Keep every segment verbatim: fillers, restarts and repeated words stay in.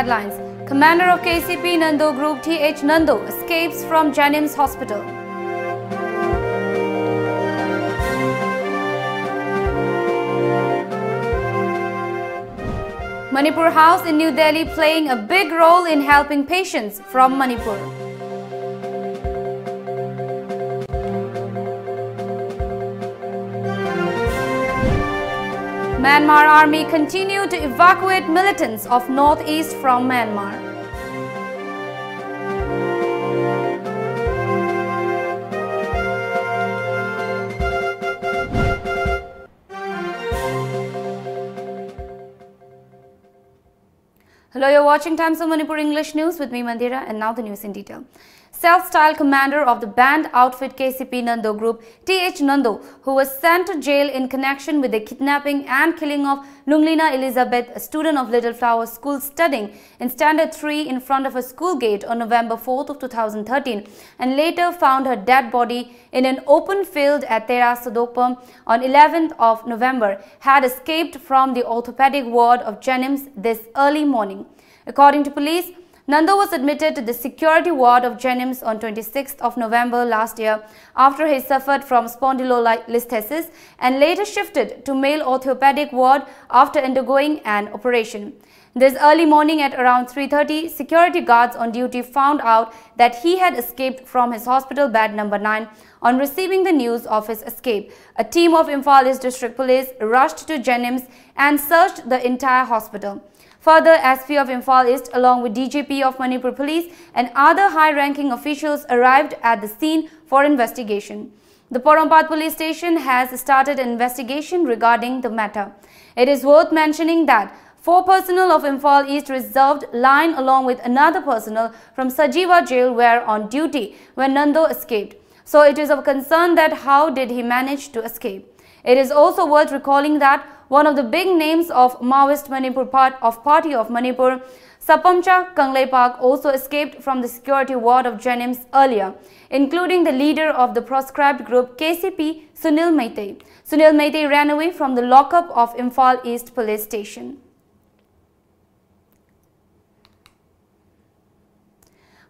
Lines. Commander of K C P Nando Group T H Nando escapes from JNIMS Hospital. Manipur House in New Delhi playing a big role in helping patients from Manipur. Myanmar army continue to evacuate militants of northeast from Myanmar. Hello, you're watching Times of Manipur English News with me, Mandira, and now the news in detail. Self-styled commander of the banned outfit K C P Nando Group, T H Nando, who was sent to jail in connection with the kidnapping and killing of Lunglina Elizabeth, a student of Little Flower School studying in Standard three, in front of a school gate on November fourth of two thousand thirteen, and later found her dead body in an open field at Tera Sadokpam on eleventh of November, had escaped from the orthopedic ward of JNIMS this early morning. According to police, Nando was admitted to the security ward of JNIMS on twenty-sixth of November last year after he suffered from spondylolisthesis and later shifted to male orthopedic ward after undergoing an operation. This early morning at around three thirty, security guards on duty found out that he had escaped from his hospital bed number nine. On receiving the news of his escape, a team of Imphal East District Police rushed to JNIMS and searched the entire hospital. Further, S P of Imphal East, along with D G P of Manipur Police and other high-ranking officials, arrived at the scene for investigation. The Porompat Police Station has started an investigation regarding the matter. It is worth mentioning that four personnel of Imphal East Reserve Line, along with another personnel from Sajiwa Jail, were on duty when Nando escaped. So it is of concern that how did he manage to escape? It is also worth recalling that one of the big names of Maoist Manipur part of Party of Manipur, Sapamcha Kangleipak, also escaped from the security ward of JNIMS earlier, including the leader of the proscribed group K C P, Sunil Meitei. Sunil Meitei ran away from the lockup of Imphal East Police Station.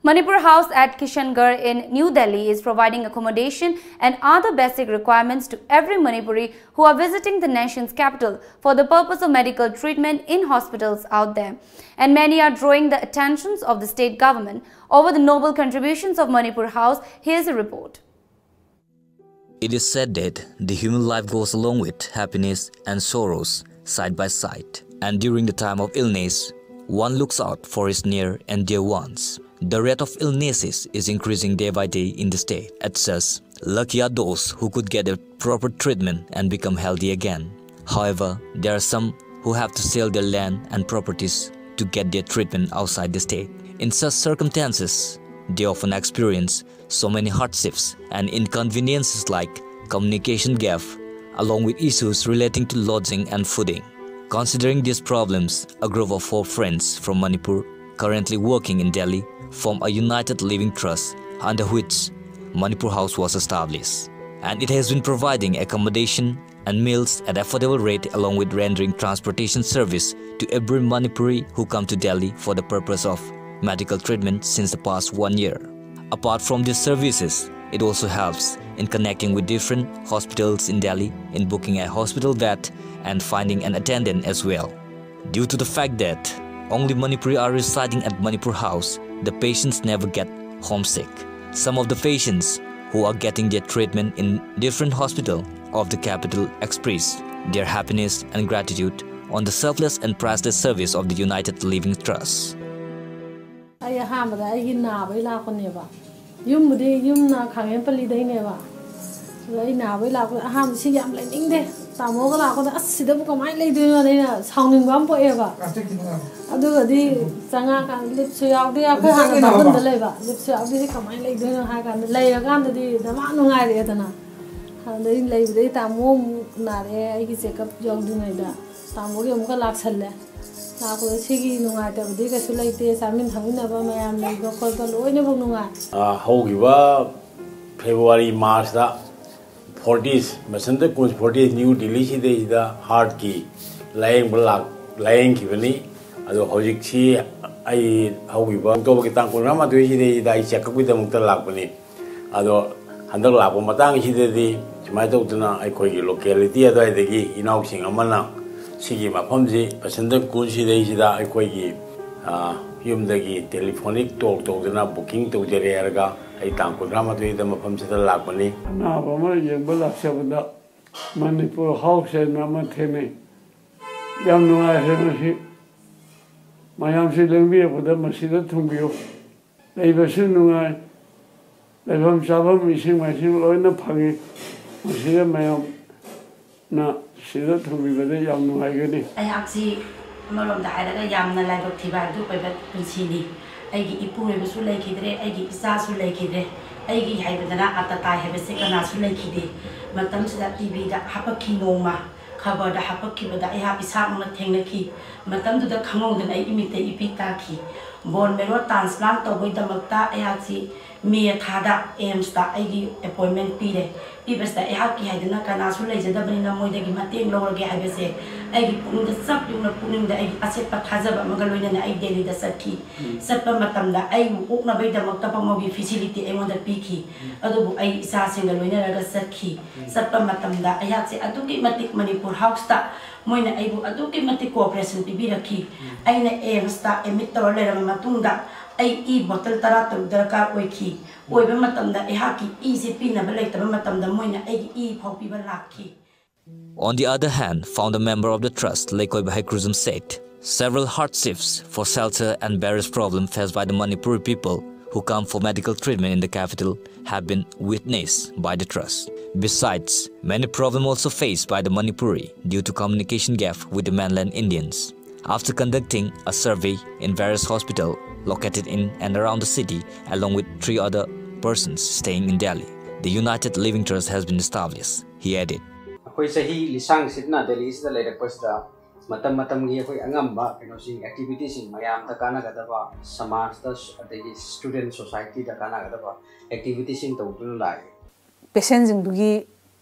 Manipur House at Kishangarh in New Delhi is providing accommodation and other basic requirements to every Manipuri who are visiting the nation's capital for the purpose of medical treatment in hospitals out there. And many are drawing the attentions of the state government over the noble contributions of Manipur House. Here's a report. It is said that the human life goes along with happiness and sorrows side by side, and during the time of illness, one looks out for his near and dear ones. The rate of illnesses is increasing day by day in the state. It says, lucky are those who could get a proper treatment and become healthy again. However, there are some who have to sell their land and properties to get their treatment outside the state. In such circumstances, they often experience so many hardships and inconveniences like communication gap, along with issues relating to lodging and fooding. Considering these problems, a group of four friends from Manipur currently working in Delhi form a United Living Trust under which Manipur House was established, and it has been providing accommodation and meals at affordable rate, along with rendering transportation service to every Manipuri who come to Delhi for the purpose of medical treatment since the past one year. Apart from these services, it also helps in connecting with different hospitals in Delhi, in booking a hospital bed and finding an attendant as well. Due to the fact that only Manipuri are residing at Manipur House, the patients never get homesick. Some of the patients who are getting their treatment in different hospital of the capital express their happiness and gratitude on the selfless and priceless service of the United Living Trust. ꯑꯩ ꯑꯍꯥꯟꯕꯗ ꯑꯩꯒꯤ ꯅꯥꯕꯩ ꯂꯥꯛꯄꯅꯦꯕ꯫ ꯌꯨꯝꯕꯨꯗꯤ ꯌꯨꯝꯅ ꯈꯥꯡꯉꯦꯝꯄꯜꯂꯤꯗꯩꯅꯦꯕ꯫ ꯑꯗꯣ ꯑꯩ ꯅꯥꯕꯩ ꯂꯥꯛꯄꯗ ꯑꯍꯥꯟꯕ ꯁꯤ ꯌꯥꯝ ꯂꯩꯅꯤꯡꯗꯦ꯫ ꯇꯥꯃꯣꯒ ꯂꯥꯛꯄꯗ ꯑꯁ ꯁꯤꯗꯕꯨ ꯀꯃꯥꯏꯅ ꯂꯩꯗꯣꯏꯅꯣꯅ ꯑꯩꯅ ꯁꯥꯎꯅꯤꯡꯕ ꯑꯃ ꯄꯣꯛꯑꯦꯕ꯫ ꯑꯗꯨꯒꯗꯤ ꯆꯪꯉꯛꯑꯀꯥꯟꯗ ꯂꯤꯞꯁꯨ ꯌꯥꯎꯗꯦ꯫ ꯑꯩꯈꯣꯏ ꯍꯥꯟꯅ ꯕꯥꯃꯟꯗ ꯂꯩꯕ꯫ ꯂꯤꯞꯁꯨ ꯌꯥꯎꯗꯦ ꯁꯤ ꯀꯃꯥꯏꯅ ꯂꯩꯗꯣꯏꯅꯣ ꯍꯥꯏ ꯀꯥꯟꯗ ꯂꯩꯔꯀꯥꯟꯗꯗꯤ ꯗꯃꯥ ꯅꯨꯡꯉꯥꯏꯔꯛꯑꯦꯗꯅ꯫ ꯑꯗꯩ ꯂꯩꯕꯗꯩ ꯇꯥꯃꯣ ꯑꯃꯨꯛ ꯅꯥꯔꯛꯑꯦ ꯑꯩꯒꯤ ꯆꯦꯛꯀꯞ ꯌꯧꯗ꯭ꯔꯤꯉꯩꯗ꯫ ꯇꯥꯃꯣꯒꯤ ꯑꯃꯨꯛꯀ ꯂꯥꯛꯁꯜꯂꯦ꯫ ꯂꯥꯛꯄꯗ ꯁꯤꯒꯤ ꯅꯨꯡꯉꯥꯏꯇꯕꯗꯤ ꯀꯩꯁꯨ ꯂꯩꯇꯦ꯫ ꯆꯥꯃꯤꯟ ꯊꯛꯃꯤꯟꯅꯕ ꯃꯌꯥꯝ ꯂꯩꯕ ꯈꯣꯠꯄ ꯂꯣꯏꯅꯃꯛ ꯅꯨꯡꯉꯥꯏ꯫ ꯍꯧꯈꯤꯕ ꯐꯦꯕ꯭ꯔꯨꯋꯥꯔꯤ ꯃꯥꯔꯆꯇ ꯐꯣꯔꯇꯤꯁ ꯃꯁꯟꯇ ꯀꯨꯟꯖ ꯐꯣꯔꯇꯤꯁ ꯅ꯭ꯌꯨ ꯗꯤꯜꯂꯤ ꯁꯤꯗꯩꯁꯤꯗ ꯍꯥꯔꯠꯀꯤ ꯂꯥꯌꯦꯡꯕ ꯂꯥꯛ ꯂꯥꯌꯦꯡꯈꯤꯕꯅꯤ꯫ ꯑꯗꯣ ꯍꯧꯖꯤꯛꯁꯤ ꯑꯩ ꯍꯧꯈꯤꯕ ꯑꯣꯛꯇꯣꯕꯔꯒꯤ ꯇꯥꯡ ꯀꯨꯟꯃꯥꯊꯣꯏꯁꯤꯗꯩꯗ ꯑꯩ ꯆꯦꯛꯑꯞꯀꯤꯗꯃꯛꯇ ꯂꯥꯛꯄꯅꯤ꯫ ꯑꯗꯣ ꯍꯟꯗꯛ ꯂꯥꯛꯄ ꯃꯇꯥꯡꯁꯤꯗꯗꯤ ꯁꯨꯃꯥꯏꯅ ꯇꯧꯗꯅ ꯑꯩꯈꯣꯏꯒꯤ ꯂꯣꯀꯦꯂꯤꯇꯤ ꯑꯗꯨꯋꯥꯏꯗꯒꯤ ꯏꯅꯥꯎꯁꯤꯡ ꯑꯃꯅ ꯁꯤꯒꯤ ꯃꯐꯝꯁꯤ ꯕꯁꯟꯇ ꯀꯨꯟꯁꯤꯗꯩꯁꯤꯗ ꯑꯩꯈꯣꯏꯒꯤ, ꯑ, ꯌꯨꯝꯗꯒꯤ ꯇꯦꯂꯤꯐꯣꯅꯤꯛ ꯇꯣꯛ ꯇꯧꯗꯅ ꯕꯨꯀꯤꯡ ꯇꯧꯖꯔꯦ ꯍꯥꯏꯔꯒ ꯑꯩ ꯇꯥꯡ ꯀꯨꯟꯊ꯭ꯔꯥꯃꯥꯊꯣꯏꯗ ꯃꯐꯝꯁꯤꯗ ꯂꯥꯛꯄꯅꯤ꯫ ꯑꯅꯥꯕ ꯑꯃ ꯌꯦꯡꯕ ꯂꯥꯛꯆꯕꯗ ꯃꯅꯤꯄꯨꯔ ꯍꯥꯎꯁ ꯍꯥꯏꯅ ꯑꯃ ꯊꯦꯡꯅꯩ꯫ ꯌꯥꯝ ꯅꯨꯡꯉꯥꯏꯔꯦ ꯃꯁꯤ꯫ ꯃꯌꯥꯝꯁꯤ ꯂꯦꯡꯕꯤꯔꯛꯄꯗ ꯃꯁꯤꯗ ꯊꯨꯡꯕꯤꯌꯨ꯫ ꯂꯩꯕꯁꯨ ꯅꯨꯡꯉꯥꯏ꯫ ꯂꯩꯐꯝ ꯆꯥꯐꯝ, ꯏꯁꯤꯡ ꯃꯥꯏꯁꯤꯡ ꯂꯣꯏꯅ ꯐꯪꯉꯤ꯫ ꯃꯁꯤꯗ ꯃꯌꯥꯝꯅ ꯁꯤꯗ ꯊꯨꯡꯕꯤꯕꯗ ꯌꯥꯝ ꯅꯨꯡꯉꯥꯏꯒꯅꯤ꯫ ꯑꯩꯍꯥꯛꯁꯤ ꯑꯃꯔꯣꯝꯗ ꯍꯥꯏꯔꯒ ꯌꯥꯝꯅ ꯂꯥꯏꯕꯛ ꯊꯤꯕ ꯍꯥꯏꯕꯗꯨ ꯑꯣꯏꯕ ꯄꯨꯟꯁꯤꯅꯤ꯫ ꯑꯩꯒꯤ ꯏꯄꯨꯔꯣꯏꯕꯁꯨ ꯂꯩꯈꯤꯗ꯭ꯔꯦ, ꯑꯩꯒꯤ ꯏꯆꯥꯁꯨ ꯂꯩꯈꯤꯗ꯭ꯔꯦ꯫ ꯑꯩꯒꯤ ꯍꯥꯏꯕꯗꯅ ꯑꯇꯇꯥꯏ ꯍꯥꯏꯕꯁꯦ ꯀꯅꯥꯁꯨ ꯂꯩꯈꯤꯗꯦ꯫ ꯃꯇꯝꯁꯤꯗ ꯇꯤꯚꯤꯗ ꯍꯥꯄꯛꯈꯤ ꯅꯣꯡꯃ, ꯈꯕꯔꯗ ꯍꯥꯄꯛꯈꯤꯕꯗ ꯑꯩꯍꯥꯛ ꯏꯁꯥꯃꯛꯅ ꯊꯦꯡꯅꯈꯤ꯫ ꯃꯇꯝꯗꯨꯗ ꯈꯪꯍꯧꯗꯅ ꯑꯩ ꯏꯃꯤꯠꯇ ꯏꯄꯤ ꯇꯥꯈꯤ꯫ ꯕꯣꯟ ꯃꯦꯔꯣ ꯇ꯭ꯔꯥꯟꯁꯄ꯭ꯂꯥꯟ ꯇꯧꯕꯒꯤꯗꯃꯛꯇ ꯑꯩꯍꯥꯛꯁꯤ ꯃꯦ ꯊꯥꯗ ꯑꯦꯝꯁꯇ ꯑꯩꯒꯤ ꯑꯦꯄꯣꯏꯟꯃꯦꯟ ꯄꯤꯔꯦ꯫ ꯄꯤꯕꯁꯤꯗ ꯑꯩꯍꯥꯛꯀꯤ ꯍꯥꯏꯗꯅ ꯀꯅꯥꯁꯨ ꯂꯩꯖꯗꯕꯅꯤꯅ ꯃꯣꯏꯗꯒꯤ ꯃꯇꯦꯡ ꯂꯧꯔꯒꯦ ꯍꯥꯏꯕꯁꯦ ꯑꯩꯒꯤ ꯄꯨꯛꯅꯤꯡꯗ ꯆꯞ ꯌꯨꯡꯅ, ꯄꯨꯛꯅꯤꯡꯗ ꯑꯩꯒꯤ ꯑꯆꯦꯠꯄ ꯊꯥꯖꯕ ꯑꯃꯒ ꯂꯣꯏꯅꯅ ꯑꯩ ꯗꯦꯜꯂꯤꯗ ꯆꯠꯈꯤ꯫ ꯎꯝ꯫ ꯆꯠꯄ ꯃꯇꯝꯗ ꯑꯩꯕꯨ ꯑꯣꯛꯅꯕꯒꯤꯗꯃꯛꯇ ꯐꯥꯎꯕꯒꯤ ꯐꯦꯁꯤꯂꯤꯇꯤ ꯑꯩꯉꯣꯟꯗ ꯄꯤꯈꯤ꯫ ꯎꯝ꯫ ꯑꯗꯨꯕꯨ ꯑꯩ ꯏꯆꯥꯁꯤꯡꯒ ꯂꯣꯏꯅꯔꯒ ꯆꯠꯈꯤ꯫ ꯎꯝ꯫ ꯆꯠꯄ ꯃꯇꯝꯗ ꯑꯩꯍꯥꯛꯁꯦ ꯑꯗꯨꯛꯀꯤ ꯃꯇꯤꯛ ꯃꯅꯤꯄꯨꯔ ꯍꯥꯎꯁꯇ ꯃꯣꯏꯅ ꯑꯩꯕꯨ ꯑꯗꯨꯛꯀꯤ ꯃꯇꯤꯛ ꯀꯣꯑꯣꯄꯔꯦꯁꯟ ꯄꯤꯕꯤꯔꯛꯈꯤ꯫ ꯎꯝ꯫ ꯑꯩꯅ ꯑꯦꯝꯁꯇ ꯑꯦꯗꯃꯤꯠ ꯇꯧꯔ ꯂꯩꯔꯕ ꯃꯇꯨꯡꯗ ꯑꯩ ꯏ ꯕꯣꯇꯜ ꯇꯔꯥꯇꯔꯨꯛ ꯗꯔꯀꯥꯔ ꯑꯣꯏꯈꯤ꯫ ꯑꯣꯏꯕ ꯃꯇꯝꯗ ꯑꯩꯍꯥꯛꯀꯤ ꯏꯁꯦ ꯄꯤꯅꯕ ꯂꯩꯇꯕ ꯃꯇꯝꯗ ꯃꯣꯏꯅ ꯑꯩꯒꯤ ꯏ ꯐꯥꯎ ꯄꯤꯕ ꯂꯥꯛꯈꯤ꯫ On the other hand, founder member of the trust, Leikoiba Haikruzum, said several hardships for shelter and various problems faced by the Manipuri people who come for medical treatment in the capital have been witnessed by the trust. Besides, many problems also faced by the Manipuri due to communication gap with the mainland Indians. After conducting a survey in various hospitals located in and around the city, along with three other persons staying in Delhi, the United Living Trust has been established, he added. ꯑꯩꯈꯣꯏ ꯆꯍꯤ ꯂꯤꯁꯥꯡ ꯁꯤꯠꯅ ꯗꯦꯜꯂꯤꯁꯤꯗ ꯂꯩꯔꯛꯄꯁꯤꯗ ꯃꯇꯝ ꯃꯇꯝꯒꯤ ꯑꯩꯈꯣꯏ ꯑꯉꯝꯕ ꯀꯩꯅꯣꯁꯤꯡ, ꯑꯦꯛꯇꯤꯚꯤꯇꯤꯁꯤꯡ, ꯃꯌꯥꯝꯗ ꯀꯥꯟꯅꯒꯗꯕ, ꯁꯃꯥꯖꯇ ꯑꯗꯒꯤ ꯁ꯭ꯇꯨꯗꯦꯟ ꯁꯣꯁꯥꯏꯇꯤꯗ ꯀꯥꯟꯅꯒꯗꯕ ꯑꯦꯛꯇꯤꯚꯤꯇꯤꯁꯤꯡ ꯇꯧꯗꯨꯅ ꯂꯥꯛꯏ꯫ ꯄꯦꯁꯦꯟꯁꯤꯡꯗꯨꯒꯤ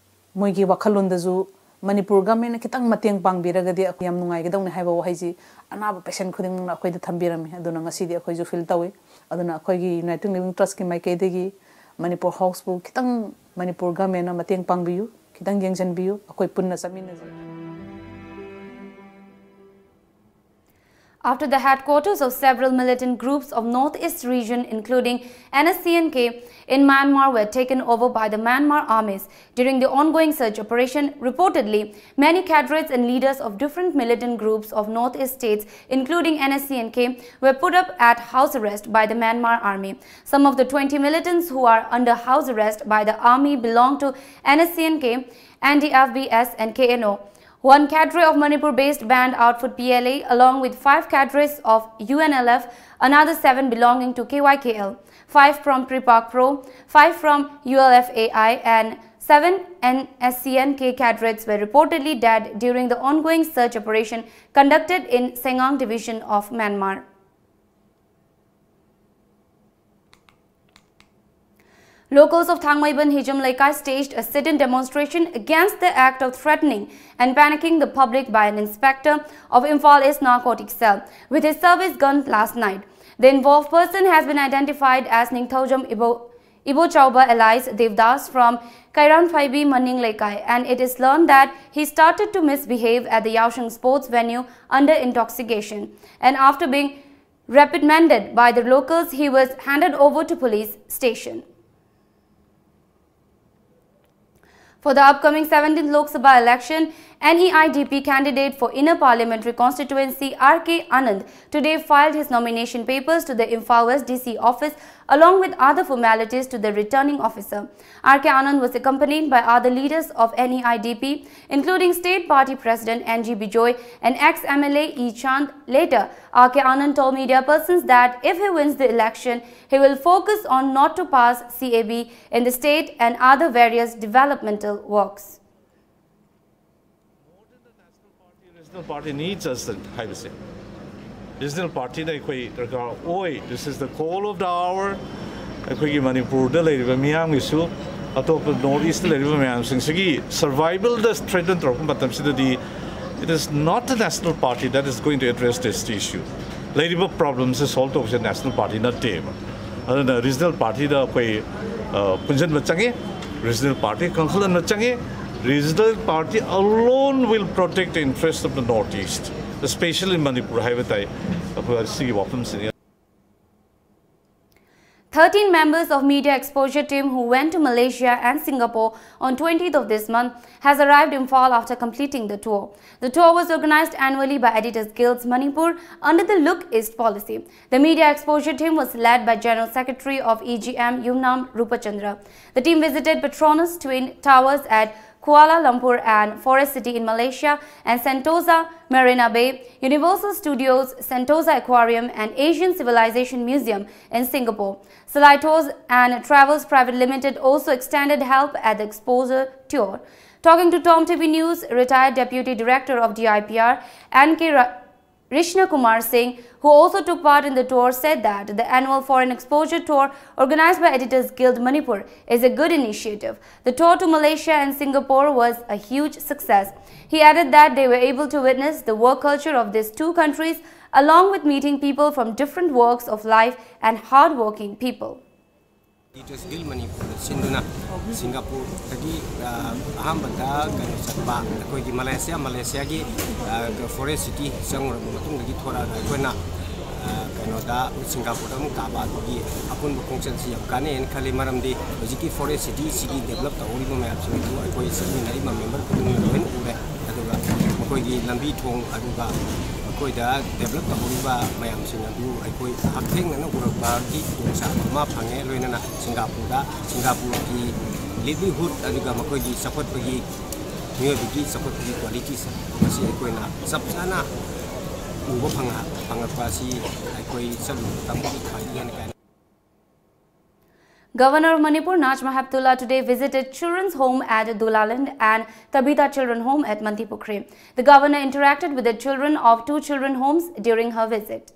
ꯃꯣꯏꯒꯤ ꯋꯥꯈꯜꯂꯣꯟꯗꯁꯨ ꯃꯅꯤꯄꯨꯔ ꯒꯚꯔꯟꯃꯦꯟꯅ ꯈꯤꯇꯪ ꯃꯇꯦꯡ ꯄꯥꯡꯕꯤꯔꯒꯗꯤ ꯑꯩꯈꯣꯏ ꯌꯥꯝ ꯅꯨꯡꯉꯥꯏꯒꯗꯧꯅꯤ ꯍꯥꯏꯕ ꯋꯥꯍꯩꯁꯤ ꯑꯅꯥꯕ ꯄꯦꯁꯦꯟ ꯈꯨꯗꯤꯡꯃꯛꯅ ꯑꯩꯈꯣꯏꯗ ꯊꯝꯕꯤꯔꯝꯃꯤ꯫ ꯑꯗꯨꯅ ꯉꯁꯤꯗꯤ ꯑꯩꯈꯣꯏꯁꯨ ꯐꯤꯜ ꯇꯧꯏ꯫ ꯑꯗꯨꯅ ꯑꯩꯈꯣꯏꯒꯤ ꯌꯨꯅꯥꯏꯇꯦꯗ ꯂꯤꯚꯤꯡ ꯇ꯭ꯔꯁꯀꯤ ꯃꯥꯏꯀꯩꯗꯒꯤ ꯃꯅꯤꯄꯨꯔ ꯍꯥꯎꯁꯄꯨ ꯈꯤꯇꯪ ꯃꯅꯤꯄꯨꯔ ꯒꯚꯔꯟꯃꯦꯟꯅ ꯃꯇꯦꯡ ꯄꯥꯡꯕꯤꯌꯨ, ꯈꯤꯇꯪ ꯌꯦꯡꯁꯤꯟꯕꯤꯌꯨ, ꯑꯩꯈꯣꯏ ꯄꯨꯟꯅ ꯆꯠꯃꯤꯟꯅꯁꯤ꯫ After the headquarters of several militant groups of Northeast region, including N S C N K in Myanmar, were taken over by the Myanmar armies during the ongoing search operation, reportedly, many cadres and leaders of different militant groups of Northeast states, including N S C N K, were put up at house arrest by the Myanmar army. Some of the twenty militants who are under house arrest by the army belong to N S C N K, N D F B S, and K N O. One cadre of Manipur-based band outfit P L A, along with five cadres of U N L F, another seven belonging to K Y K L, five from Pripak Pro, five from U L F A I, and seven N S C N K cadres were reportedly dead during the ongoing search operation conducted in Sengang division of Myanmar. Locals of Thangmeiban Hijum Leikai staged a sit-in demonstration against the act of threatening and panicking the public by an inspector of Imphal East Narcotics Cell with his service gun last night. The involved person has been identified as Ningthaujam Ibo, Ibo Chauba alias Devdas from Kairan Phaibi Maning Leikai, and it is learned that he started to misbehave at the Yaoshang sports venue under intoxication, and after being reprimanded by the locals, he was handed over to police station. For the upcoming seventeenth Lok Sabha election, N E I D P candidate for Inner Parliamentary Constituency R K Anand today filed his nomination papers to the Imphal West D C office along with other formalities to the returning officer. R K Anand was accompanied by other leaders of N E I D P, including State Party President N G Bijoy and ex-M L A E Chand. Later, R K Anand told media persons that if he wins the election, he will focus on not to pass C A B in the state and other various developmental works. Regional party needs us ꯍꯥꯏꯕꯁꯦ, regional partyꯗ ꯑꯩꯈꯣꯏ ꯗꯔꯀꯥꯔ ꯑꯣꯏ꯫ This is the call of the hour. ꯑꯩꯈꯣꯏꯒꯤ ꯃꯅꯤꯄꯨꯔꯗ ꯂꯩꯔꯤꯕ ꯃꯤꯌꯥꯝꯒꯤꯁꯨ ꯑꯇꯣꯞꯄ north east ꯂꯩꯔꯤꯕ ꯃꯌꯥꯝꯁꯤꯡꯁꯤꯒꯤ ꯁꯔꯚꯥꯏꯕꯜꯗ threaten ꯇꯧꯔꯛꯄ ꯃꯇꯝꯁꯤꯗꯗꯤ, it is not a national party that is going to address this issue. ꯂꯩꯔꯤꯕ ꯄ꯭ꯔꯣꯕ꯭ꯂꯦꯝꯁꯦ ꯁꯣꯜꯕ ꯇꯧꯕꯁꯦ ꯅꯦꯁꯅꯦꯜ ꯄꯥꯔꯇꯤ ꯅꯠꯇꯦꯕ꯫ ꯑꯗꯨꯅ ꯔꯤꯖꯅꯦꯜ ꯄꯥꯔꯇꯤꯗ ꯑꯩꯈꯣꯏ ꯄꯨꯟꯁꯤꯟꯕ ꯆꯪꯉꯤ, ꯔꯤꯖꯅꯦꯜ ꯄꯥꯔꯇꯤ ꯀꯥꯡꯈꯜꯍꯟꯕ ꯆꯪꯉꯤ꯫ Regional party alone will protect the interest of the Northeast, especially Manipur ꯍꯥꯏꯕ ꯇꯥꯏ꯫ ꯑꯩꯈꯣꯏ ꯁꯤꯒꯤ ꯋꯥꯐꯝꯁꯤꯅꯤ꯫ Thirteen members of media exposure team who went to Malaysia and Singapore on twentieth of this month has arrived Imphal after completing the tour. The tour was organized annually by Editors Guilds Manipur under the Look East policy. The media exposure team was led by General Secretary of E G M Yumnam Rupachandra. The team visited Petronas Twin Towers at Kuala Lumpur and Forest City in Malaysia and Sentosa Marina Bay, Universal Studios, Sentosa Aquarium and Asian Civilization Museum in Singapore. Salai Tours and Travels Private Limited also extended help at the exposure tour. Talking to Tom T V News, retired Deputy Director of D I P R N K Rishna Kumar Singh, who also took part in the tour, said that the annual foreign exposure tour organized by Editors Guild Manipur is a good initiative. The tour to Malaysia and Singapore was a huge success. He added that they were able to witness the work culture of these two countries, along with meeting people from different walks of life and hard-working people. Editors Guild Manipur ꯅ ꯁꯤꯟꯗꯨꯅ ꯁꯤꯡꯒꯥꯄꯨꯔꯗꯒꯤ ꯑꯍꯥꯟꯕꯗ ꯀꯩꯅꯣ ꯆꯠꯄ ꯑꯩꯈꯣꯏꯒꯤ Malaysia, ꯃꯂꯦꯁꯤꯌꯥꯒꯤ Forest City ꯆꯪꯉꯨꯔꯕ ꯃꯇꯨꯡꯗꯒꯤ ꯊꯣꯔꯛꯑꯒ ꯑꯩꯈꯣꯏꯅ ꯀꯩꯅꯣꯗ ꯁꯤꯡꯒꯥꯄꯨꯔꯗ ꯑꯃꯨꯛ ꯀꯥꯕ ꯑꯗꯨꯒꯤ ꯑꯄꯨꯟꯕ ꯈꯣꯡꯆꯠꯁꯤ ꯌꯥꯝ ꯀꯥꯟꯅꯩꯅ ꯈꯜꯂꯤ꯫ ꯃꯔꯝꯗꯤ ꯍꯧꯖꯤꯛꯀꯤ Forest City ꯁꯤꯒꯤ develop ꯇꯧꯍꯧꯔꯤꯕ ꯃꯌꯥꯝꯁꯤꯡ ꯑꯗꯨ ꯑꯩꯈꯣꯏ ꯆꯠꯃꯤꯟꯅꯔꯤꯕ member ꯈꯨꯗꯤꯡꯃꯛ ꯂꯣꯏꯅ ꯎꯔꯦ꯫ ꯑꯗꯨꯒ ꯃꯈꯣꯏꯒꯤ ꯂꯝꯕꯤ ꯊꯣꯡ ꯑꯗꯨꯒ ꯃꯈꯣꯏꯗ develop ꯇꯧꯍꯧꯔꯤꯕ ꯃꯌꯥꯝꯁꯤꯡ ꯑꯗꯨ ꯑꯩꯈꯣꯏ ꯍꯛꯊꯦꯡꯅꯅ ꯎꯔꯛꯄꯒꯤ ꯈꯨꯗꯣꯡꯆꯥꯕ ꯑꯃ ꯐꯪꯉꯦ꯫ ꯂꯣꯏꯅꯅ ꯁꯤꯡꯒꯥꯄꯨꯔꯗ, ꯁꯤꯡꯒꯥꯄꯨꯔꯒꯤ livelihood ꯑꯗꯨꯒ ꯃꯈꯣꯏꯒꯤ ꯆꯥꯎꯈꯠꯄꯒꯤ, ꯃꯤꯑꯣꯏꯕꯒꯤ ꯆꯥꯎꯈꯠꯄꯒꯤ qualities ꯃꯁꯤ ꯑꯩꯈꯣꯏꯅ ꯆꯞ ꯆꯥꯅ ꯎꯕ ꯐꯪꯉ-, ꯐꯪꯉꯛꯄ ꯑꯁꯤ ꯑꯩꯈꯣꯏ ꯆꯠꯂꯨꯕ ꯃꯇꯝꯗꯗꯤ ꯈ꯭ꯋꯥꯏꯗꯒꯤ ꯍꯦꯟꯅ ꯀꯥꯟꯅꯩ꯫ Governor of Manipur Najma Heptulla today visited Children's Home at Dulaland and Tabitha Children Home at Mantripukhri. The governor interacted with the children of two children homes during her visit.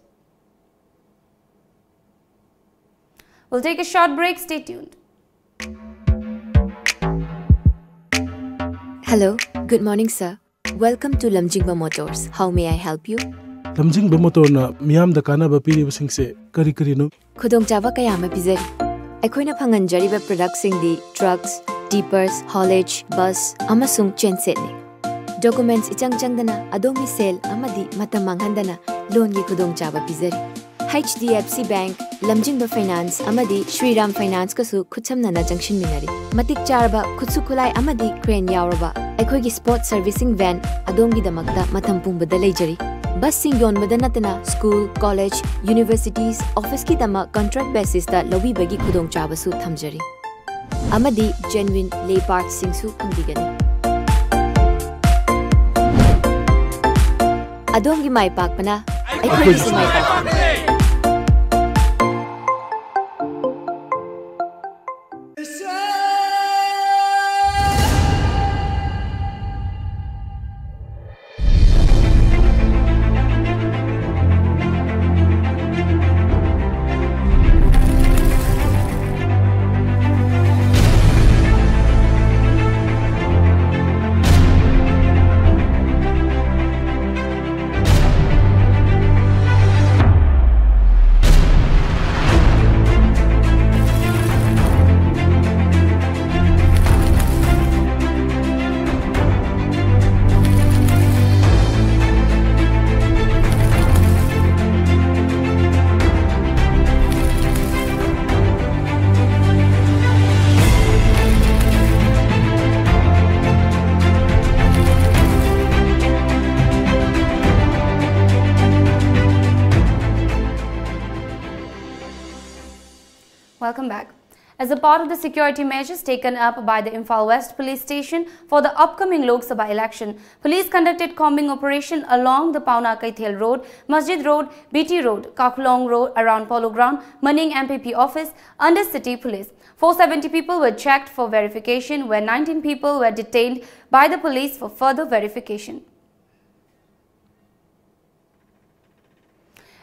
We'll take a short break. Stay tuned. Hello, good morning, sir. Welcome to Lamjingba Motors. How may I help you? ꯂꯝꯖꯤꯡꯕ ꯃꯣꯇꯣꯔꯅ ꯃꯤꯌꯥꯝꯗ ꯀꯥꯟꯅꯕ ꯄꯤꯔꯤꯕꯁꯤꯡꯁꯦ ꯀꯔꯤ ꯀꯔꯤꯅꯣ? ꯈꯨꯗꯣꯡꯆꯥꯕ ꯀꯌꯥ ꯑꯃ ꯄꯤꯖꯔꯤ꯫ ꯑꯩꯈꯣꯏꯅ ꯐꯪꯍꯟꯖꯔꯤꯕ ꯄ꯭ꯔꯗꯛꯁꯤꯡꯗꯤ trucks, ꯇꯤꯄꯔꯁ, ꯍꯣꯂꯦꯖ, bus ꯑꯃꯁꯨꯡ ꯆꯦꯟꯁꯦꯠꯅꯤ꯫ ꯗꯣꯀꯨꯃꯦꯟꯠꯁ ꯏꯆꯪ ꯆꯪꯗꯅ ꯑꯗꯣꯝꯒꯤ ꯁꯦꯜ ꯑꯃꯗꯤ ꯃꯇꯝ ꯃꯥꯡꯍꯟꯗꯅ ꯂꯣꯟꯒꯤ ꯈꯨꯗꯣꯡꯆꯥꯕ ꯄꯤꯖꯔꯤ꯫ H D F C Bank, ꯂꯝꯖꯤꯡꯕ ꯐꯥꯏꯅꯥꯟꯁ ꯑꯃꯗꯤ ꯁ꯭ꯔꯤꯔꯥꯝ ꯐꯥꯏꯅꯥꯟꯁꯀꯁꯨ ꯈꯨꯠꯁꯝꯅꯅ ꯆꯪꯁꯤꯟꯃꯤꯟꯅꯔꯤ꯫ ꯃꯇꯤꯛ ꯆꯥꯔꯕ ꯈꯨꯠꯁꯨ ꯈꯨꯠꯂꯥꯏ ꯑꯃꯗꯤ ꯀ꯭ꯔꯦꯟ ꯌꯥꯎꯔꯕ ꯑꯩꯈꯣꯏꯒꯤ ꯁ꯭ꯄꯣꯔꯠ ꯁꯔꯚꯤꯁꯤꯡ ꯚꯦꯟ ꯑꯗꯣꯝꯒꯤꯗꯃꯛꯇ ꯃꯇꯝ ꯄꯨꯝꯕꯗ ꯂꯩꯖꯔꯤ꯫ ꯕꯁꯁꯤꯡ ꯌꯣꯟꯕꯗ ꯅꯠꯇꯅ ꯁ꯭ꯀꯨꯜ, ꯀꯣꯂꯦꯖ, ꯌꯨꯅꯤꯚꯔꯁꯤꯇꯤꯁ, ꯑꯣꯐꯤꯁꯀꯤꯗꯃꯛ ꯀꯟꯇ꯭ꯔꯦꯛ ꯕꯦꯁꯤꯁꯇ ꯂꯧꯕꯤꯕꯒꯤ ꯈꯨꯗꯣꯡꯆꯥꯕꯁꯨ ꯊꯝꯖꯔꯤ꯫ ꯑꯃꯗꯤ ꯖꯦꯟꯋꯤꯟ ꯂꯦ ꯄꯥꯔꯠꯁꯤꯡꯁꯨ ꯐꯪꯕꯤꯒꯅꯤ꯫ ꯑꯗꯣꯝꯒꯤ ꯃꯥꯏ ꯄꯥꯛꯄꯅ ꯑꯩꯈꯣꯏꯒꯤꯁꯨ ꯃꯥꯏ ꯄꯥꯛꯄꯅꯤ꯫ Welcome back. As a part of the security measures taken up by the Imphal West Police Station for the upcoming Lok Sabha election, police conducted combing operation along the Pauna Keithel Road, Masjid Road, B T Road, Kakhulong Road, around Polo Ground, Maning M P P office, under city police. Four seventy people were checked for verification, where nineteen people were detained by the police for further verification.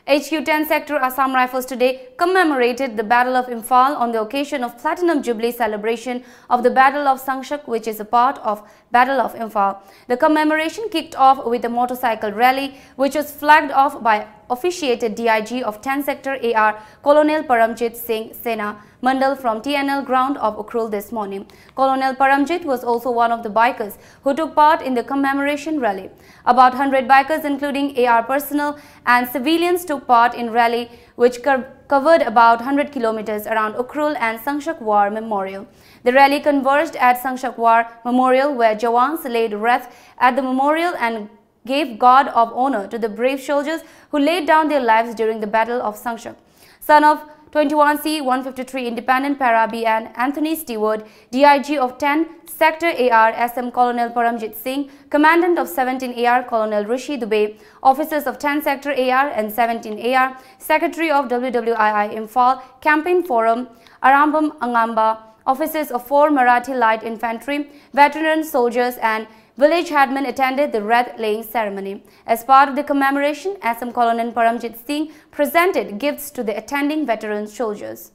H Q ten Sector Assam Rifles today commemorated the Battle of Imphal on the occasion of Platinum Jubilee celebration of the Battle of Sangshak, which is a part of Battle of Imphal. The commemoration kicked off with a motorcycle rally, which was flagged off by officiated D I G of ten Sector A R, Colonel Paramjit Singh Sena Mandal from T N L ground of Ukhrul this morning. Colonel Paramjit was also one of the bikers who took part in the commemoration rally. About hundred bikers, including A R personnel and civilians, took part in rally which co- covered about hundred kilometers around Ukhrul and Sangshak War Memorial. The rally converged at Sangshak War Memorial, where Jawans laid wreath at the memorial and gave guard of honor to the brave soldiers who laid down their lives during the Battle of Sangshak. Son of twenty-one C one fifty-three Independent Para B and Anthony Stewart, D I G of ten Sector A R, S M Colonel Paramjit Singh, Commandant of seventeen A R, Colonel Rishi Dubey, officers of ten Sector A R and seventeen A R, Secretary of W W I I Imphal Campaign Forum, Arambam Angamba, officers of four Marathi Light Infantry, veteran soldiers, and village headmen attended the wreath laying ceremony. As part of the commemoration, S M Colonel Paramjit Singh presented gifts to the attending veteran soldiers.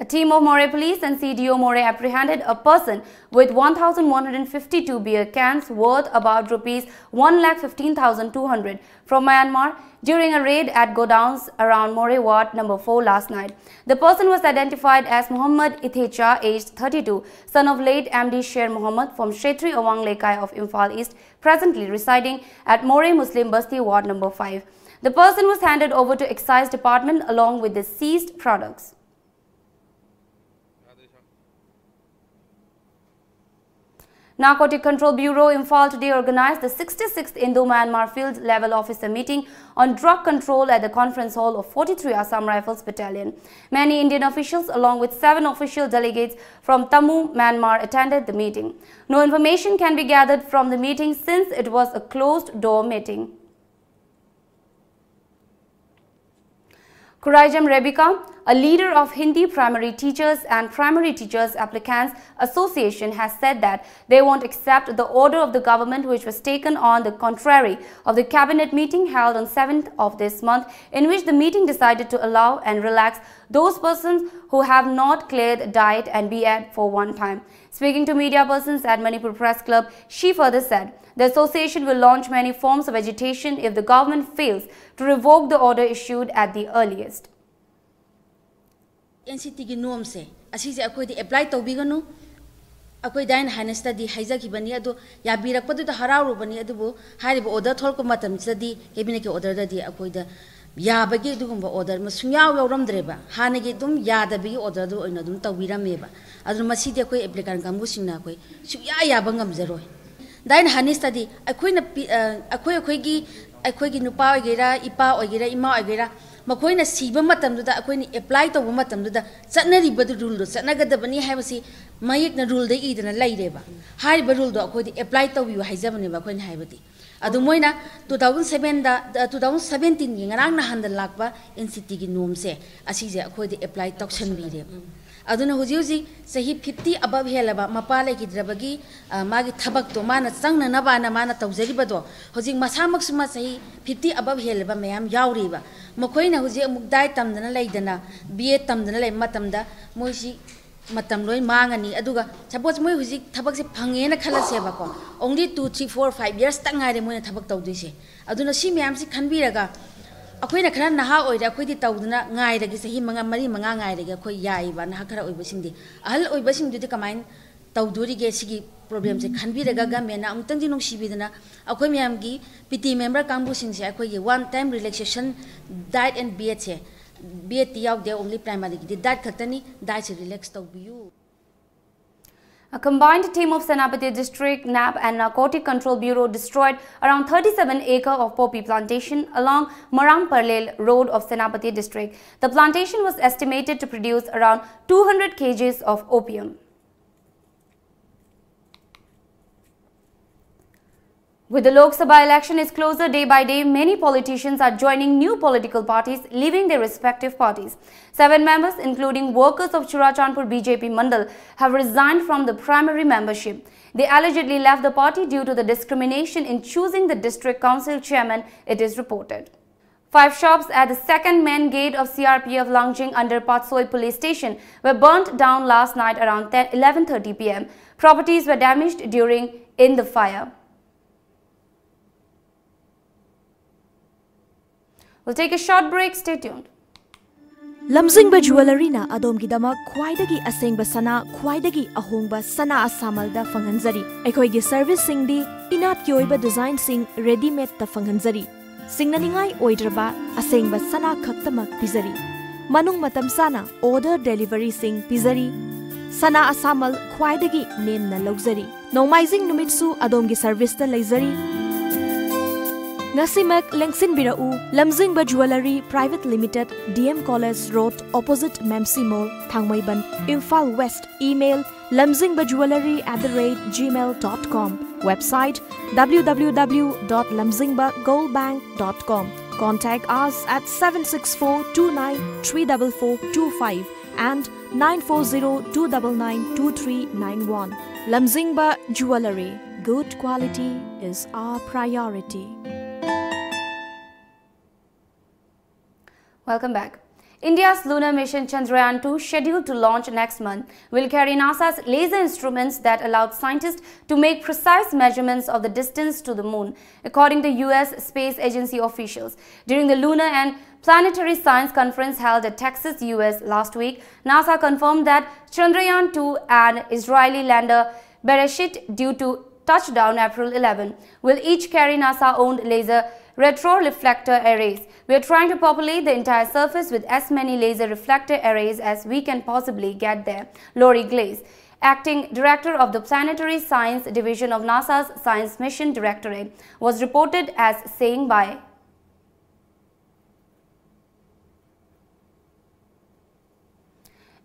A team of Moreh Police and C D O Moreh apprehended a person with one thousand one hundred fifty-two beer cans worth about rupees one lakh fifteen thousand two hundred from Myanmar during a raid at godowns around Moreh Ward number four last night. The person was identified as Muhammad Ithecha, aged thirty-two, son of late M D Sher Muhammad from Shetri Awang Lekai of Imphal East, presently residing at Moreh Muslim Basti Ward number five. The person was handed over to Excise Department along with the seized products. Narcotic Control Bureau Imphal today organized the sixty-sixth Indo-Myanmar Field Level Officer Meeting on Drug Control at the Conference Hall of forty-three Assam Rifles Battalion. Many Indian officials, along with seven official delegates from Tamu, Myanmar, attended the meeting. No information can be gathered from the meeting since it was a closed-door meeting. Kuraijam Rebecca, a leader of Hindi Primary Teachers and Primary Teachers Applicants Association, has said that they won't accept the order of the government which was taken on the contrary of the cabinet meeting held on seventh of this month, in which the meeting decided to allow and relax those persons who have not cleared diet and B Ed for one time. Speaking to media persons at Manipur Press Club, she further said the association will launch many forms of agitation if the government fails to revoke the order issued at the earliest. N C ꯇꯤꯒꯤ ꯅꯣꯝꯁꯦ ꯑꯁꯤꯁꯦ ꯑꯩꯈꯣꯏꯗꯤ apply ꯇꯧꯕꯤꯒꯅꯨ꯫ ꯑꯩꯈꯣꯏ ꯗꯥꯏꯟ ꯍꯥꯏꯅꯁꯇꯗꯤ ꯍꯥꯏꯖꯈꯤꯕꯅꯤ, ꯑꯗꯣ ꯌꯥꯕꯤꯔꯛꯄꯗꯨꯗ ꯍꯔꯥꯎꯔꯨꯕꯅꯤ꯫ ꯑꯗꯨꯕꯨ ꯍꯥꯏꯔꯤꯕ order ꯊꯣꯛꯂꯛꯄ ꯃꯇꯝꯁꯤꯗꯗꯤ ꯀꯦꯕꯤꯅꯦꯠꯀꯤ ꯑꯣꯔꯗꯔꯗꯗꯤ ꯑꯩꯈꯣꯏꯗ ꯌꯥꯕꯒꯤ ꯑꯗꯨꯒꯨꯝꯕ ꯑꯣꯔꯗꯔ ꯁꯨꯡꯌꯥꯎ ꯌꯥꯎꯔꯝꯗ꯭ꯔꯦꯕ꯫ ꯍꯥꯟꯅꯒꯤ ꯑꯗꯨꯝ ꯌꯥꯗꯕꯒꯤ ꯑꯣꯔꯗꯔꯗꯨ ꯑꯣꯏꯅ ꯑꯗꯨꯝ ꯇꯧꯕꯤꯔꯝꯃꯦꯕ꯫ ꯑꯗꯨꯅ ꯃꯁꯤꯗꯤ ꯑꯩꯈꯣꯏ ꯑꯦꯄ꯭ꯂꯤꯀꯥꯟ ꯀꯥꯡꯕꯨꯁꯤꯡꯅ ꯑꯩꯈꯣꯏ ꯁꯨꯡꯌꯥ ꯌꯥꯕ ꯉꯝꯖꯔꯣꯏ꯫ ꯗꯥꯏꯟ ꯍꯥꯅꯤꯁꯇꯗꯤ ꯑꯩꯈꯣꯏꯅ ꯄꯤ-, ꯑ, ꯑꯩꯈꯣꯏ ꯑꯩꯈꯣꯏꯒꯤ, ꯑꯩꯈꯣꯏꯒꯤ ꯅꯨꯄꯥ ꯑꯣꯏꯒꯦꯔꯥ, ꯏꯄꯥ ꯑꯣꯏꯒꯦꯔꯥ, ꯏꯃꯥ ꯑꯣꯏꯒꯦꯔꯥ, ꯃꯈꯣꯏꯅ ꯁꯤꯕ ꯃꯇꯝꯗꯨꯗ ꯑꯩꯈꯣꯏꯅ ꯑꯦꯄ꯭ꯂꯥꯏ ꯇꯧꯕ ꯃꯇꯝꯗꯨꯗ ꯆꯠꯅꯔꯤꯕꯗꯨ, ꯔꯨꯜꯗꯣ ꯆꯠꯅꯒꯗꯕꯅꯤ ꯍꯥꯏꯕꯁꯤ ꯃꯌꯦꯛꯅ ꯔꯨꯜꯗ ꯏꯗꯅ ꯂꯩꯔꯦꯕ꯫ ꯍꯥꯏꯔꯤꯕ ꯔꯨꯜꯗꯣ ꯑꯩꯈꯣꯏꯗꯤ ꯑꯦꯄ꯭ꯂꯥꯏ ꯇꯧꯕꯤꯌꯨ ꯍꯥꯏꯖꯕꯅꯦꯕ ꯑꯩꯈꯣꯏꯅ ꯍꯥꯏꯕꯗꯤ꯫ ꯑꯗꯨ ꯃꯣꯏꯅ two thousand sevenꯗ, two thousand seventeenꯒꯤ ꯉꯔꯥꯡ ꯅꯍꯥꯟꯗ ꯂꯥꯛꯄ ꯑꯦꯟ ꯁꯤ ꯇꯤꯒꯤ ꯅꯣꯝꯁꯦ ꯑꯁꯤꯁꯦ ꯑꯩꯈꯣꯏꯗ ꯑꯦꯄ꯭ꯂꯥꯏ ꯇꯧꯁꯟꯕꯤꯔꯦꯕ꯫ ꯑꯗꯨꯅ ꯍꯧꯖꯤꯛ ꯍꯧꯖꯤꯛ ꯆꯍꯤ fifty above ꯍꯦꯜꯂꯕ ꯃꯄꯥ ꯂꯩꯈꯤꯗ꯭ꯔꯕꯒꯤ, ꯑ, ꯃꯥꯒꯤ ꯊꯕꯛꯇꯣ ꯃꯥꯅ ꯆꯪꯅꯅꯕꯅ ꯃꯥꯅ ꯇꯧꯖꯔꯤꯕꯗꯣ ꯍꯧꯖꯤꯛ ꯃꯁꯥꯃꯛꯁꯨ ꯃꯥ ꯆꯍꯤ fifty above ꯍꯦꯜꯂꯕ ꯃꯌꯥꯝ ꯌꯥꯎꯔꯤꯕ꯫ ꯃꯈꯣꯏꯅ ꯍꯧꯖꯤꯛ ꯑꯃꯨꯛ ꯗꯥꯏꯠ ꯇꯝꯗꯅ ꯂꯩꯗꯅ, ꯕꯤ ꯑꯦꯗ ꯇꯝꯗꯅ ꯂꯩꯕ ꯃꯇꯝꯗ ꯃꯣꯏꯁꯤ ꯃꯇꯝ ꯂꯣꯏ ꯃꯥꯡꯉꯅꯤ꯫ ꯑꯗꯨꯒ ꯁꯄꯣꯁ ꯃꯣꯏ ꯍꯧꯖꯤꯛ ꯊꯕꯛꯁꯦ ꯐꯪꯉꯦꯅ ꯈꯜꯂꯁꯦꯕꯀꯣ, only two, three, four, five years ꯇ ꯉꯥꯏꯔꯦ ꯃꯣꯏꯅ ꯊꯕꯛ ꯇꯧꯗꯣꯏꯁꯦ꯫ ꯑꯗꯨꯅ ꯁꯤ ꯃꯌꯥꯝꯁꯤ ꯈꯟꯕꯤꯔꯒ ꯑꯩꯈꯣꯏꯅ ꯈꯔ ꯅꯍꯥ ꯑꯣꯏꯔꯦ, ꯑꯩꯈꯣꯏꯗꯤ ꯇꯧꯗꯅ ꯉꯥꯏꯔꯒꯦ, ꯆꯍꯤ ꯃꯉꯥ, ꯃꯔꯤ ꯃꯉꯥ ꯉꯥꯏꯔꯒꯦ, ꯑꯩꯈꯣꯏ ꯌꯥꯏꯕ ꯅꯍꯥ ꯈꯔ ꯑꯣꯏꯕꯁꯤꯡꯗꯤ꯫ ꯑꯍꯜ ꯑꯣꯏꯕꯁꯤꯡꯗꯨꯗꯤ ꯀꯃꯥꯏꯅ ꯇꯧꯗꯣꯔꯤꯒꯦ? ꯁꯤꯒꯤ ꯄ꯭ꯔꯣꯕ꯭ꯂꯦꯝꯁꯦ ꯈꯟꯕꯤꯔꯒ ꯒꯃꯦꯟꯅ ꯑꯃꯨꯛꯇꯪꯗꯤ ꯅꯨꯡꯁꯤꯕꯤꯗꯅ ꯑꯩꯈꯣꯏ ꯃꯌꯥꯝꯒꯤ ꯄꯤ ꯇꯤ ꯃꯦꯝꯕꯔ ꯀꯥꯡꯕꯨꯁꯤꯡꯁꯦ ꯑꯩꯈꯣꯏꯒꯤ one time relaxation diet and B Edꯁꯦ, B Edꯇꯤ ꯌꯥꯎꯗꯦ, only primaryꯒꯤꯗꯤ diet ꯈꯛꯇꯅꯤ, dietꯁꯦ relax ꯇꯧꯕꯤꯌꯨ꯫ A combined team of Senapati District, nab and Narcotic Control Bureau destroyed around thirty-seven acre of poppy plantation along Maram Parlel Road of Senapati District. The plantation was estimated to produce around two hundred kgs of opium. With the Lok Sabha election is closer day by day, many politicians are joining new political parties, leaving their respective parties. Seven members, including workers of Churachandpur B J P Mandal, have resigned from the primary membership. They allegedly left the party due to the discrimination in choosing the district council chairman, it is reported. Five shops at the second main gate of C R P F Langjing under Patsoi Police Station were burnt down last night around ten, eleven thirty p m. Properties were damaged during in the fire. We'll take a short break. Stay tuned. ꯂꯝꯖꯤꯡꯕ ꯖꯨꯋꯦꯂꯔꯤꯅ ꯑꯗꯣꯝꯒꯤꯗꯃꯛ ꯈ꯭ꯋꯥꯏꯗꯒꯤ ꯑꯁꯦꯡꯕ ꯁꯅꯥ, ꯈ꯭ꯋꯥꯏꯗꯒꯤ ꯑꯍꯣꯡꯕ ꯁꯅꯥ ꯑꯁꯥꯃꯜꯗ ꯐꯪꯍꯟꯖꯔꯤ꯫ ꯑꯩꯈꯣꯏꯒꯤ ꯁꯔꯚꯤꯁꯁꯤꯡꯗꯤ ꯏꯅꯥꯠꯀꯤ ꯑꯣꯏꯕ ꯗꯤꯖꯥꯏꯟꯁꯤꯡ ꯔꯦꯗꯤꯃꯦꯗꯇ ꯐꯪꯍꯟꯖꯔꯤ꯫ ꯁꯤꯡꯅꯅꯤꯡꯉꯥꯏ ꯑꯣꯏꯗ꯭ꯔꯕ ꯑꯁꯦꯡꯕ ꯁꯅꯥ ꯈꯛꯇꯃꯛ ꯄꯤꯖꯔꯤ꯫ ꯃꯅꯨꯡ ꯃꯇꯝ ꯆꯥꯅ ꯑꯣꯔꯗꯔ ꯗꯦꯂꯤꯚꯔꯤꯁꯤꯡ ꯄꯤꯖꯔꯤ꯫ ꯁꯅꯥ ꯑꯁꯥꯃꯜ ꯈ꯭ꯋꯥꯏꯗꯒꯤ ꯅꯦꯝꯅ ꯂꯧꯖꯔꯤ꯫ ꯅꯣꯡꯃꯥꯏꯖꯤꯡ ꯅꯨꯃꯤꯠꯁꯨ ꯑꯗꯣꯝꯒꯤ ꯁꯔꯚꯤꯁꯇ ꯂꯩꯖꯔꯤ꯫ ꯉꯁꯤꯃꯛ ꯂꯦꯡꯁꯤꯟꯕꯤꯔꯛꯎ, Lamzingba jewellery private limited, D M college road, opposite ꯃꯦꯝꯁꯤ mall, Thangmeiband, Imphal west. Email, lamzingba jewellery at the rate gmail dot com. Website, W W W dot lamzingba gold bank dot com. Contact us at seven six four two nine three double four two five and nine four zero two double nine two three nine one. Lamzingba Jewellery. Good quality is our priority. Welcome back. India's lunar mission Chandrayaan two, scheduled to launch next month, will carry NASA's laser instruments that allowed scientists to make precise measurements of the distance to the moon, according to U S Space Agency officials. During the Lunar and Planetary Science Conference held at Texas, U S last week, NASA confirmed that Chandrayaan two and Israeli lander Bereshit, due to touchdown April eleven, will each carry NASA-owned laser retroreflector arrays. We are trying to populate the entire surface with as many laser reflector arrays as we can possibly get there, Lori Glaze, acting director of the Planetary Science Division of NASA's Science Mission Directorate, was reported as saying by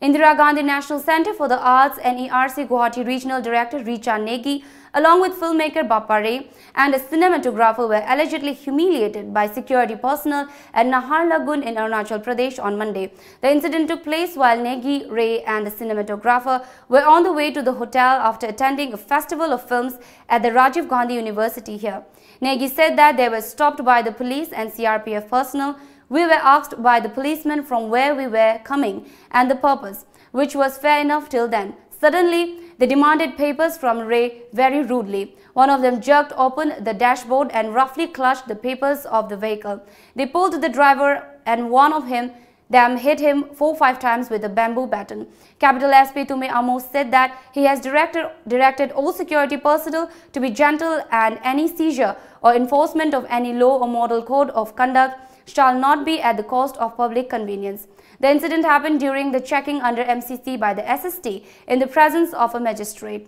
Indira Gandhi National Centre for the Arts, N E R C, Guwahati Regional Director Richa Negi, along with filmmaker Bappa Ray and a cinematographer, were allegedly humiliated by security personnel at Naharlagun in Arunachal Pradesh on Monday. The incident took place while Negi, Ray, and the cinematographer were on the way to the hotel after attending a festival of films at the Rajiv Gandhi University here. Negi said that they were stopped by the police and C R P F personnel. We were asked by the policemen from where we were coming and the purpose, which was fair enough till then. Suddenly, they demanded papers from Ray very rudely. One of them jerked open the dashboard and roughly clutched the papers of the vehicle. They pulled the driver and one of him them hit him four five times with a bamboo baton. Capital S P Tume Amos said that he has directed, directed all security personnel to be gentle and any seizure or enforcement of any law or model code of conduct shall not be at the cost of public convenience. The incident happened during the checking under M C C by the S S T in the presence of a magistrate.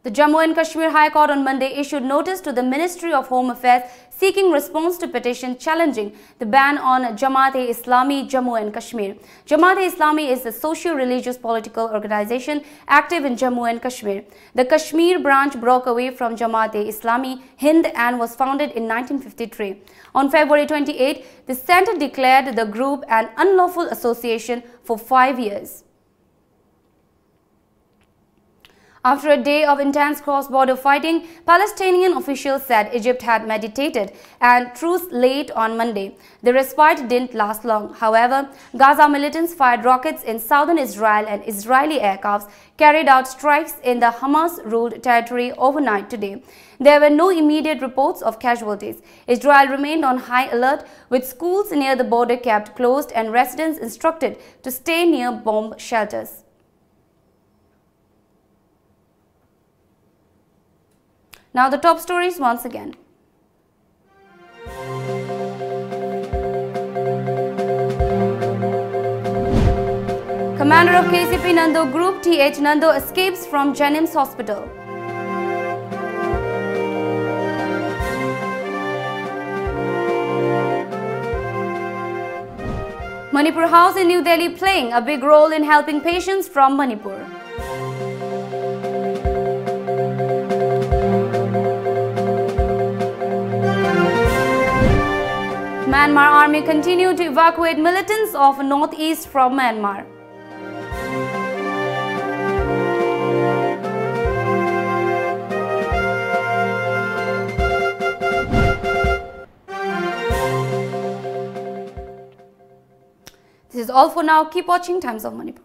The Jammu and Kashmir High Court on Monday issued notice to the Ministry of Home Affairs seeking response to petition challenging the ban on Jamaat-e-Islami Jammu and Kashmir. Jamaat-e-Islami is a socio-religious political organization active in Jammu and Kashmir. The Kashmir branch broke away from Jamaat-e-Islami Hind and was founded in nineteen fifty-three. On February twenty-eighth, the center declared the group an unlawful association for five years. After a day of intense cross-border fighting, Palestinian officials said Egypt had meditated and truce late on Monday. The respite didn't last long. However, Gaza militants fired rockets in southern Israel and Israeli aircrafts carried out strikes in the Hamas-ruled territory overnight today. There were no immediate reports of casualties. Israel remained on high alert, with schools near the border kept closed and residents instructed to stay near bomb shelters. Now the top stories once again. Commander of K C P Nando Group, T H Nando, escapes from JNIMS Hospital. Manipur House in New Delhi playing a big role in helping patients from Manipur. Myanmar army continue to evacuate militants of northeast from Myanmar. This is all for now. Keep watching Times of Manipur.